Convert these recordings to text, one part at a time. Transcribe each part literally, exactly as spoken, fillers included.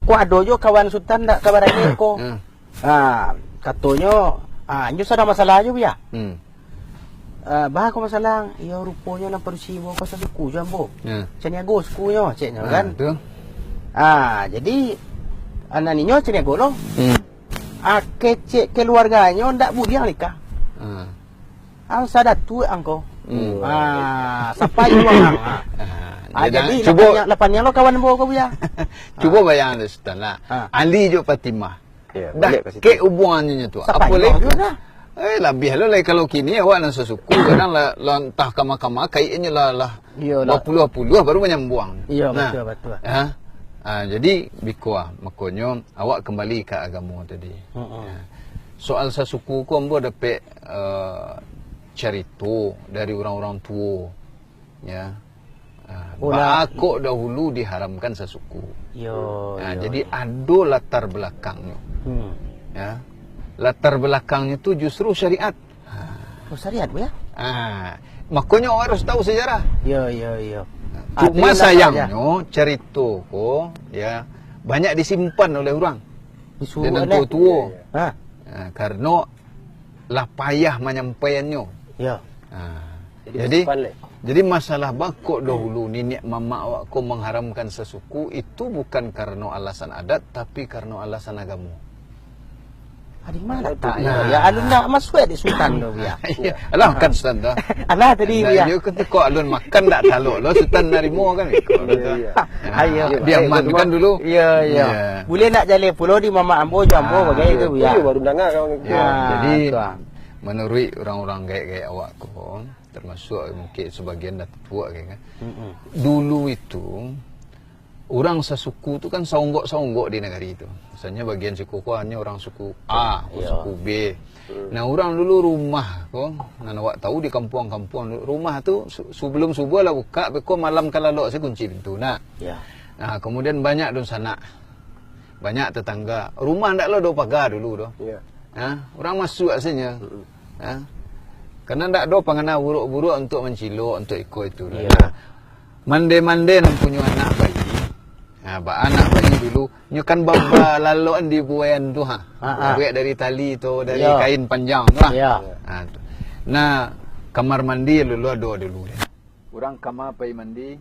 Ko ado jo kawan Sutan dak ka barangkek ko. Ha. Ha, katonyo, ha, inyo sadang masalah jo, Buya. Hmm. Ah, baa ko masalah? Iyo, ruponyo nan padusi ambo ko sasuku jo ambo. Ha. Caniago sukunyo, ceknyo kan. Ha, tu. Ah, jadi, ah, nan inyo Caniago lo. Hmm. Ah, kecek keluarganyo ndak buliah nikah. Ha. Ang sadatuak angko. Hmm. Ah, sapa juo ang? Ah. Ah, jadi, lapan niang, lapan niang lo kawan ambo ko, Buya. Cubo bayangkan, Sutan, lah. Ha. Ali jo Fatimah. Iyo, dah baliak ka situ. Kek hubungannyo tu. Sapa apolai juo tu dah? Eh, labiah lo lai kalau kini awak nan sasuku, kadang lah, lah antah kama-kama, kayaknyo lah, lah. Iyo lah. Bapuluah-puluah baru manyambuang. Iyo, nah, batua, batua. Ha? Ah, jadi, biko ah, makonyo awak kambali ka agamo tadi. Mm-mm. Ya. Soal sasuku ko ambo dapek, eh, carito dari urang-urang tuo. Ya. Ah, oh, baa kok dahulu diharamkan sasuku. Yo, ah, yo, jadi yo. Ado latar balakangnyo. Hmm. Ya. Latar balakangnyo tu justru syariat. Oh, syariat, Buya? Ah, makonyo awak harus tahu sejarah. Yo, yo, yo. Cuma sayangnyo, carito ko, ya, banyak disimpan oleh urang. Disuruh dek nan tuo-tuo. Ha. Ah, karano lah payah manyampaiannyo. Yo. Ah. Jadi, jadi, jadi masalah baa kok dahulu niniak mamak awak ko mangharamkan sasuku, itu bukan karano alasan adat, tapi karano alasan agamo. Di ma lataknyo? Nah. Ya, alun nak masuak dek Sutan tu, Buya. Iyo. Alah, kan Sutan tu. Alah, tadi, Buya. Iyo, kan tu kok alun makan dak talok lo, Sutan narimo kan, iko tu. Iyo, iyo. Nah, ayo. Diamankan dulu. Iyo, iyo. Iyo. Buliah nak jaleh pulo di mamak ambo jo ambo bagai tu, Buya. Iyo, baru danga kan. Iyo, jadi, tu, ah, manuruik urang-urang gaek-gaek awak ko, termasuk mungkin sabagian dah tutuak kan. Mm-mm. Dulu itu, urang sasuku tu kan saunggok-saunggok di nagari tu. Misalnyo bagian siko ko hanyo urang suku A, iyo, suku B. Hmm. Nah, urang dulu rumah ko, nan awak tahu di kampuang-kampuang dulu, rumah tu su-, sebelum subuah lah bukak, beko malam ka lalok se kunci pintu. Nah. Iyo. Nah, kemudian banyak dunsanak. Banyak tetangga. Rumah ndak lo ado paga dulu tu. Iyo. Ha, urang masuak sajo. Mm-mm. Ha? Karano ndak ado pangana buruak-buruak untuak mancilok, untuak iko itu. Iyo. Nah, mande-mande nan punyo anak bayi. Ha, baa anak bayi dulu, nyo kan ba-, balalokan di buaian tu, ha. Ha, ha. Buek dari tali tu, dari, iyo, kain panjang tu, ha. Iyo. Ha, tu. Nah, kamar mandi dulu ado dulu. Urang kama pai mandi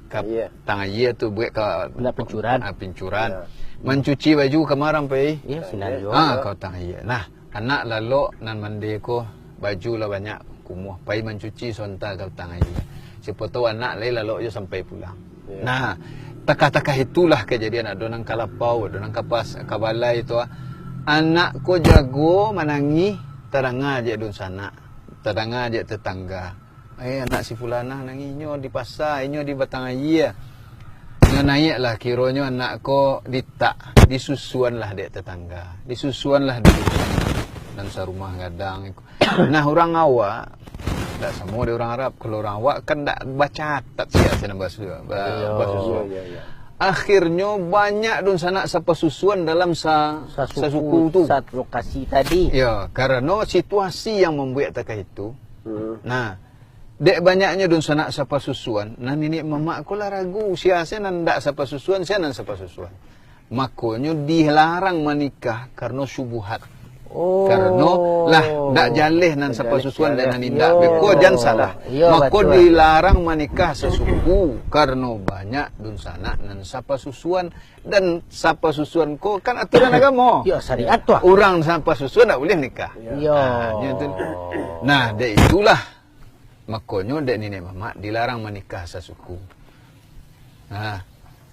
ka, iyo, batang aia tu, buek ka, nak pincuran. Ah, pincuran. Iyo. Mancuci baju kama urang pai? Iyo, sinan juo. Ah, ka batang aia. Nah, anak lalok nan mande ko, baju lah banyak kumuah, pai mancuci sonta ka batang aia. Siapo tahu anak lai lalok juo sampai pulang. Iyo. Nah, takah-takah itulah kajadian, ado nan ka lapau, ado nan ka pas-, ka balai tu, ah. Anak ko jago manangih, tadanga dek dunsanak, tadanga dek tetangga. Eh, anak si fulanah nangih, inyo di pasa, inyo di batang aia. Nyo naiaklah, kironyo anak ko ditak, disusuanlah dek tetangga, disusuanlah dek nan sarumah gadang. Nah, urang awak, ndak samo dek urang Arab. Kalau urang awak kan ndak bacatat sia sinan basu-, ba-, iyo, basusuan. Iyo, iyo, iyo. Akhirnyo banyak dunsanak sapasusuan dalam sa-, sasuku, sasuku tu. Satu lokasi tadi. Ya, karano situasi yang mambuek takah itu. Hmm. Nah, dek banyaknyo dunsanak sapasusuan, nah, niniak mamak ko lah ragu, sia se nan ndak sapasusuan, sia nan sapasusuan. Makonyo dilarang manikah karano syubuhat. Oh. Karano lah ndak jaleh nan sapasusuan jo nan indak. Iyo. Beko jan salah. Iyo, mako batua. Dilarang manikah sasuku karano banyak dunsanak nan sapasusuan, dan sapasusuan ko kan aturan agamo. Iyo, syariat tu, ah. Urang sapasusuan ndak buliah nikah. Iyo. Ah, nyo tu. Nah, dek itulah makonyo dek niniak mamak dilarang manikah sasuku. Nah.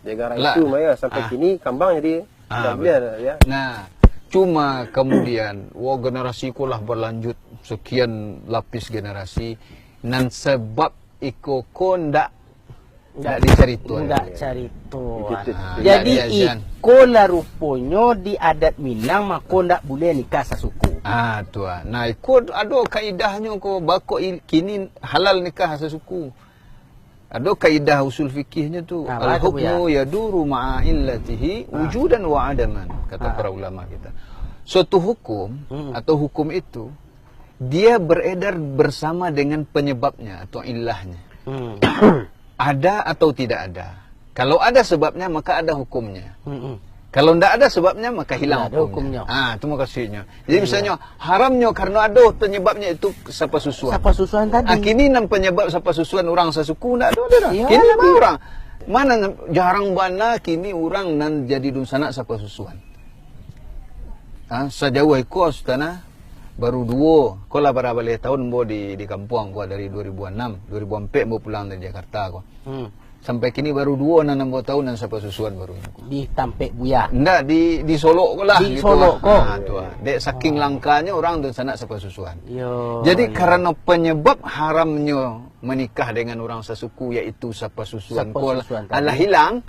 Gara-gara itu, mah, ya, sampai kini kambang jadi, ah, ndak buliah, ya. Nah, cuma kemudian, wah, generasi ko lah berlanjut sekian lapis generasi, nan sebab iko ko ndak, ndak dicarito. Ndak carito. Begitu. Ah, jadi, ndak diajan. Iko lah ruponyo di adat Minang, mako ndak buliah nikah sasuku. Ah, tu ah. Nah, iko ado kaidahnyo ko, baa kok il-, kini halal nikah sasuku. Ado kaidah usul fikihnyo tu. Ah, apa tu, Buya? Al-hukmu yaduru ma'a illatihi wujudan wa adaman, kata para ulama kita. Suatu hukum atau hukum itu, dia beredar bersama dengan penyebabnya atau illahnya. Hmm. Ada atau tidak ada. Kalau ada sebabnya, maka ada hukumnya. Hmm, hmm. Kalau ndak ada sebabnya, maka hilang hukumnya. Ah, itu makasuiknyo. Jadi, misalnyo, haramnyo karano ado penyebabnya itu sapasusuan. Sapasusuan tadi. Ah, kini nan penyebab sapasusuan urang sasuku ndak ado, ado dah. Kini mah urang. Mana nan, jarang bana kini urang nan jadi dunsanak sapasusuan. Ah, sajauah iko, Sutan, ah, baru duo, ko lah bara baleh taun ambo di, di kampuang ko, dari dua ribu anam, dua ribu ampek ambo pulang dari Jakarta ko. Hmm. Sampai kini baru duo nan ambo tahu nan sapasusuan baru nyo. Di tampek Buya. Ndak, di, di Solok ko lah. Di Solok ko. Ha, tu lah. Dek saking langkanyo urang dunsanak sapasusuan. Yo. Jadi, karano penyebab haramnyo menikah dengan urang sasuku, yaitu sapasusuan ko lah, alah hilang,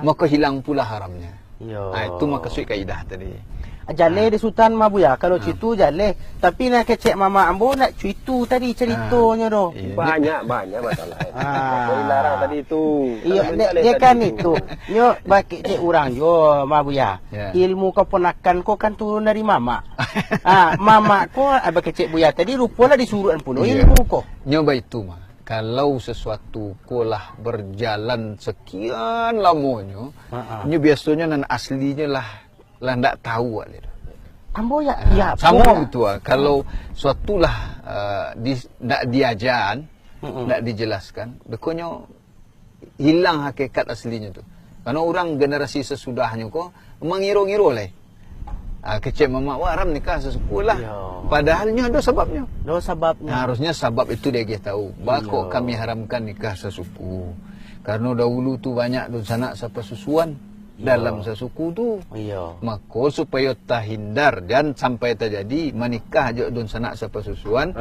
maka hilang pula haramnya. Iyo. Ah, itu makasuik kaidah tadi. Jaleh di Sutan mah, Buya. Kalau citu jaleh. Tapi nan kecek mamak ambo ndak citu tadi caritonyo doh. Banyak, banyak masalah. Ah. Kau dilarang tadi tu. Iyo, dia kan itu. Nyo bakecek urang juo mah, Buya. Ilmu kaponakan ko kan turun dari mamak. Ah, mamak ko, ah, bakecek Buya tadi rupolah disuruakan pulo ilmu ko. Nyo baitu mah. Kalau sasuatu ko lah berjalan sekian lamonyo, nyo biasonyo nan aslinyo lah, lah ndak tahu awak lai tu. Ambo ya, samo gitu ah. Kalau suatu lah, eh, di, ndak diajan, ndak dijelaskan, bekonyo hilang hakikat aslinyo tu. Karano urang generasi sasudahnyo ko mangiro-ngiro lai. Ah, kecek mamak, "Wah, haram nikah sasuku lah." Iyo. Padahal nyo ado sababnyo. Ado sababnyo. Nah, harusnya sabab itu diagiah tahu. Ba kok kami haramkan nikah sasuku? Karano dahulu tu banyak dunsanak sapasusuan dalam sasuku tu. Iyo. Mako, supayo tahindar, jan sampai tajadi manikah jo dunsanak sapasusuan.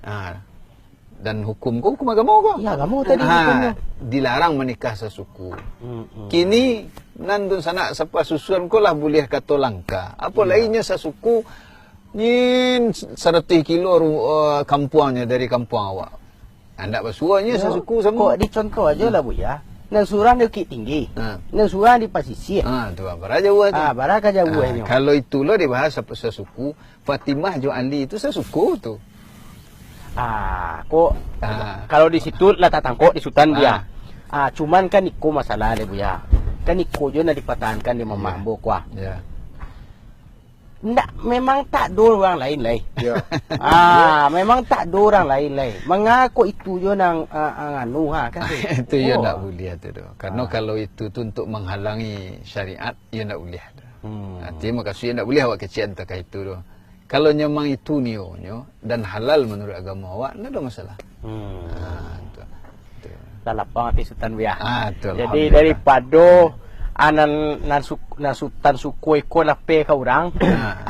Ah, dan hukum ko, hukum agamo ko. Ya, agamo tadi hukumnyo. Dilarang manikah sasuku. Kini, nan dunsanak sapasusuan ko lah buliah kato langka. Apo lai nyo sasuku, nyin saratuih kilo ru-, eh, kampuangnyo dari kampuang awak. Ndak basuo nyo sasuku samo. Kok dicontoh ajo lah, Buya. Nan surang di Bukittinggi. Nan surang di Pasisia. Ah, tu, bara jauah tu. Ah, bara ka jauahnyo. Kalau itu lo dibahas sap-, sasuku, Fatimah jo Ali tu sasuku tu. Ah, kok kalau di situ lah tatangkok di Sutan, Buya. Ah, cuman kan iko masalah deh, Buya. Kan iko jo nan dipatahankan di mamak ambo ko ah. Ndak, memang tak ado urang lain lai. Ah, memang tak ado urang lain lai. Mangako itu jo nan, ah, ah, nganu ha, kan tu. Itu yo ndak buliah tu doh. Karano kalau itu tu untuk menghalangi syariat, yo ndak buliah tu. Arti makasuik ndak buliah awak kecek antah ka itu doh. Kalau nyamang itu nionyo dan halal manuruik agamo awak, ndak ado masalah. Ah, tu. Tu. Lah lapang ati Sutan, Buya. Ah, tu, alhamdulillah. Jadi, daripado, ah, nan, nan su-, nan Sutan suko iko lapeh ka urang.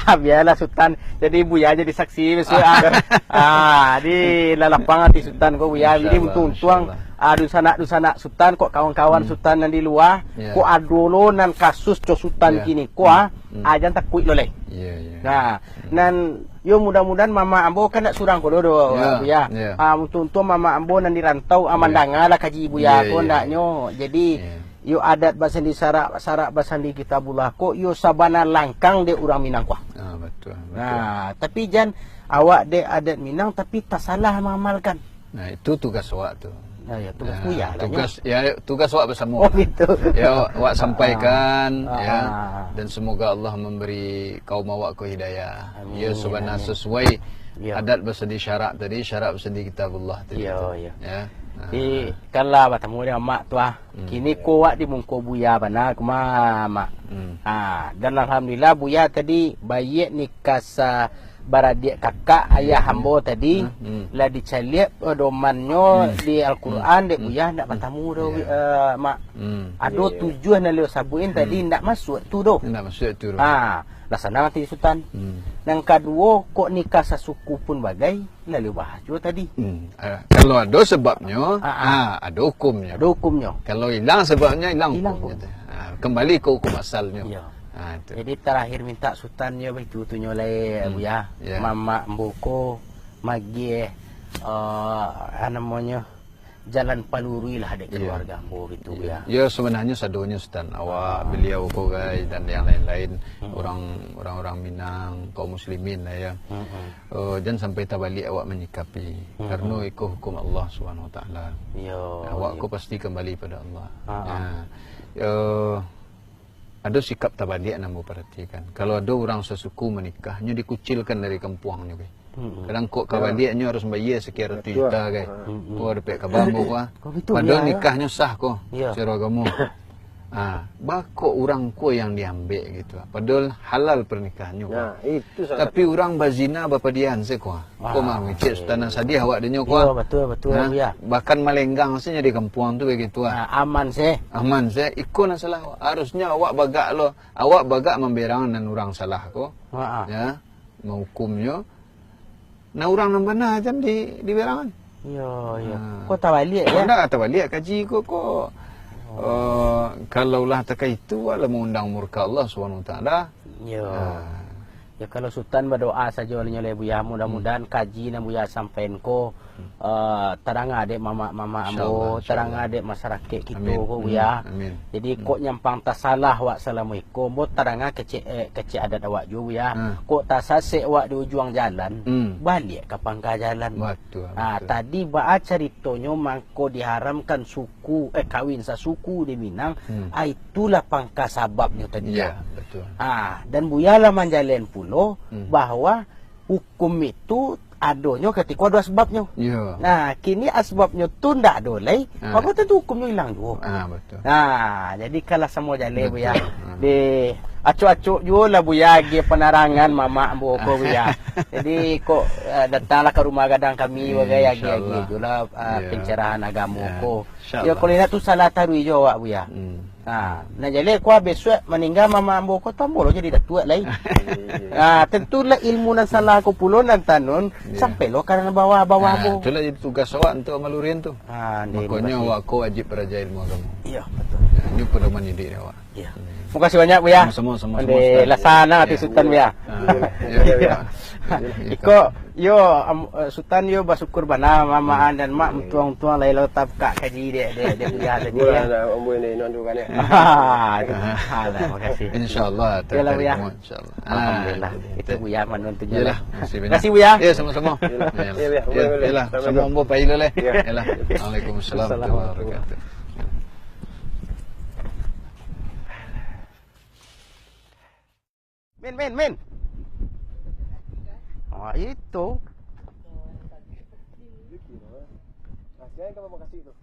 Ah, bialah Sutan. Jadi, Buya jadi saksi bisuak, ah. Ah, jadi lah lapang ati Sutan ko, Buya. Jadi, insyaallah, untuang-untuang, ah, dunsanak-dunsanak Sutan, kok kawan-kawan Sutan nan di lua, kok ado lo nan kasus co Sutan kini ko, ah. Ah, jan takuik lo lai. Iyo, iyo. Nah, nan yo mudah-mudahan mamak ambo kan ndak surang ko lo doh, Buya. Ah, untuang-untuang mamak ambo nan di rantau, ah, mandanga lah kaji Buya ko ndaknyo. Jadi, yo adat basandi syarak, syarak basandi kitabullah ko, yo sabana langkang dek urang Minang ko. Ah, batua, batua. Nah, tapi jan awak dek adat Minang, tapi tasalah maamalkan. Nah, itu tugas awak tu. Nah, ya, tugas Buya lah, tugas, ya, tugas awak basamo. Oh, gitu. Ya, awak sampaikan, ya. Dan semoga Allah memberi kaum awak ko hidayah. Amin, ya, sabana amin. Sesuai adat basandi syarak tadi, syarak basandi kitabullah tadi. Iya, iya. Ya. Nah. Di, kan lah batamu dek Mak tu ah. Kini ko awak di mungko Buya bana ko mah, Mak. Ah, dan alhamdulillah Buya tadi baiak nikah sa baradiak kakak ayah ambo tadi lah dicaliak pedomannyo di Al-Quran dek Buya, ndak batamu doh, eh, Mak. Ado tujuah nan Buya sabuik tadi ndak masuak tu doh. Ndak masuak tu doh. Ah, lah sanang ati Sutan. Nan kaduo, kok nikah sasuku pun bagai, lah Buya bahas juo tadi. Ah, kalau ado sebabnyo, ah, ado hukumnyo. Ado hukumnyo. Kalau ilang sebabnyo, ilang hukumnyo. Ah, kembali ke hukum asalnyo. Iyo. Ah, itu. Jadi, tarakhir mintak Sutan yo baitu tu nyo lai, Buya. Mamak ambo ko magiah, eh, namonyo, jalan paluruih lah dek kaluarga ambo gitu, Buya. Yo, sebenarnyo sadonyo, Sutan. Awak, beliau ko, gai, dan yang lain-lain, orang, orang-orang Minang, kaum muslimin lah, ya. Eh, jan sampai tabalik awak menyikapi. Karano iko hukum Allah Subhanahu Wa Taala. Yo, awak ko pasti kembali pada Allah. Ya. Eh, Ado sikap tabaliak nan ambo paratikan. Kalau ado urang sasuku manikah, nyo dikucilkan dari kampuangnyo, kai. Mm-mm. Kadang kok ka baliak nyo harus bayia sakian ratus juta, kai. Mm-mm. Ko dapek kaba ambo ko, ah. Ko bitu, Padahal yo, yo. nikahnyo sah ko, Yo. secara agamo. Ah, bako urang ko yang diambek gitu. Padahal halal pernikahannyo ko. Nah, itu salah Tapi satu. urang bazina bapadian se ko, ah. Ko Ah, mah micik Sutan nan sadiah awak dinyo ko, Yo, ah. betul, betul, Ha? Buya. Bahkan malenggang se nyo di kampuang tu begitu, ah. Ah, aman se. Aman se. Iko nan salah. Harusnyo awak bagak lo. Awak bagak mamberang nan urang salah ko. Ha, ah. Ya, mahukumnyo. Nah, urang nan bana jan di, diberangan. Yo, yo. Ah. Ko tabaliak, Ko ya? ndak tabaliak kaji ko, ko, Oh. eh, kalau lah takah itu, lah mangundang murka Allah Subhanahu Wa Taala. Yo. Ah. Ya, kalau Sutan badoa sajo lah nyo lai, Buya. Mudah-mudahan Hmm. kaji nan Buya sampaian ko, Hmm. eh, tadanga dek mamak-mamak ambo, InsyaAllah, tadanga InsyaAllah. dek masyarakat kito Amin. ko, Hmm. Buya. Amin. Jadi, Hmm. kok nyampang tasalah awak salamo iko, ambo tadanga kecek, eh, kecek adat awak juo, Buya. Hmm. Kok tasasek awak di ujuang jalan, Hmm. baliak ka pangka jalan. Batua, Ah, batua. tadi baa caritonyo mangko diharamkan suku, eh, kawin sasuku di Minang, Hmm. ah, itulah pangka sababnyo tadi, Ya, ya. betul. Ah, dan Buya lah manjalehan pulo Hmm. bahwa hukum itu adonyo katiko ado asbabnyo. Ya. Nah, kini asbabnyo tu ndak ado lai, Ah. mako tantu hukumnyo ilang juo. Ah, betul. Nah, jadi kalah samo jaleh, Buya. Betul. Ah. Di acok-acok juo lah, Buya, agiah panarangan mamak ambo ko, Buya. Jadi, kok, eh, datanglah ka rumah gadang kami, bagai agiah-agiah InsyaAllah. juo lah, ah, Ya. pencerahan agamo Ya. ko. Ya, InsyaAllah. kalau indak tu salah taruih juo awak, Buya. Hmm. Ha, nan jaleh ko, bisuak maningga mamak ambo ko, tu ambo lo jadi datuak lai. Ha, tantulah ilmu nan salah ko pulo nan tanun, Ya. sampai lo ka nan bawah-bawah Ha, ambo. itulah jadi tugas awak untuak malurian tu. Ha, ni, Makonyo terima kasih. awak ko wajib baraja ilmu agamo. Iya, betul. Ya, ini pedoman didik awak. Iya. Hmm. Makasih banyak, Buya. Sama-sama, sama-sama, Ustaz. Laksana ati Ya. Sutan, Buya. Ha, ya, ya. Iko, yo, am-, eh, Sutan yo basyukur bana, mamaan dan mak, untuang-untuang lai lo tabukak kaji dek, dek, dek Buya tadi, Buya ya. nak ambo ni, nak dukan, ya. Ah, itu. Alah, makasih. InsyaAllah, Yalah, Buya. terima, insyaAllah. Alhamdulillah. Ah, Itu Buya manun tu je Yalah, lah. makasih banyak. Makasih, Buya. Ya, sama-sama. Yalah. Yalah. Ya, Buya, Ya, boleh. yalah. Sama Assalamualaikum. ambo pai lo leh. Ya. Yalah. Waalaikumsalam Assalamualaikum. warahmatullahi wabarakatuh. Min, Min, Min. Ah, itu. Kasihan kalau makasih tu.